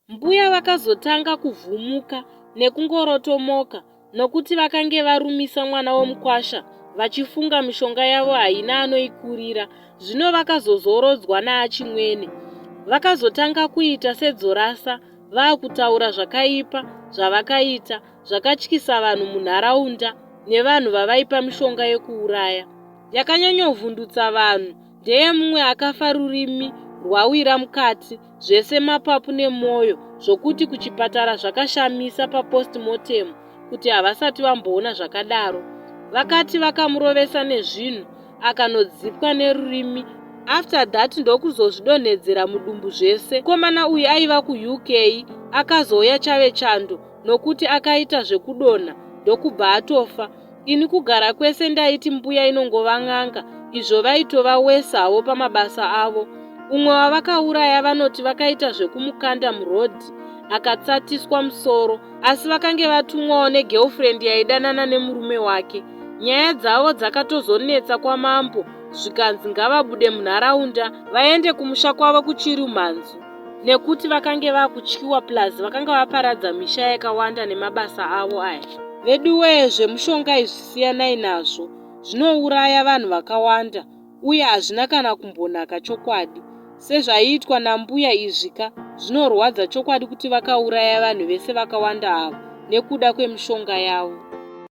Mbuya vakazotanga kuvhumuka nekungorotomoka nokuti vakange varumisa mwana womukwasha vachifunga mishonga yavo haina anoikurira zvino vakazozorodzwa naachimwene. Vakazotanga kuita sedzorasa vaakutaura zvakaipa zvavakaita zvakatyisa vanhu munharaunda nevanhu vavaipa mishonga yekuuraya. Yakanyanyovhundutsa vanhu ndeyemumwe akafa rurimi rwawira mukati zvese mapapu nemwoyo zvokuti kuchipatara zvakashamisa papost mortem kuti havasati vamboona zvakadaro. Vakati vakamurovesa nezvinhu akanodzipwa nerurimi after that ndokuzozvidonhedzera mudumbu zvese. Mukomana uyu aiva kuUK akazouya chave chando nokuti akaita zvekudonha ndokubva atofa. Ini kugara kwese ndaiti mbuya inongova n'anga izvo vaitova worse havo pamabasa avo. Umwe wavakauraya vanoti vakaita zvekumukanda muroad akatsatiswa musoro asi vakange vatumwawo negirlfriend yaidanana nemurume wake. Nyaya dzavo dzakatozonetsa kwamambo zvikanzi ngavabude munharaunda vaende kumusha kwavo kuChirumhanzu nekuti vakange vakutyiwa plus vakanga vaparadza misha yakawanda nemabasa avo aya. Veduwee zvemushonga izvi siyanai nazvo zvinouraya vanhu vakawanda uye hazvina kana kumbonaka chokwadi. Sezvaiitwa nambuya izvi ka zvinorwadza chokwadi kuti vakauraya vanhu vese vakawanda ava nekuda kwemishonga yavo.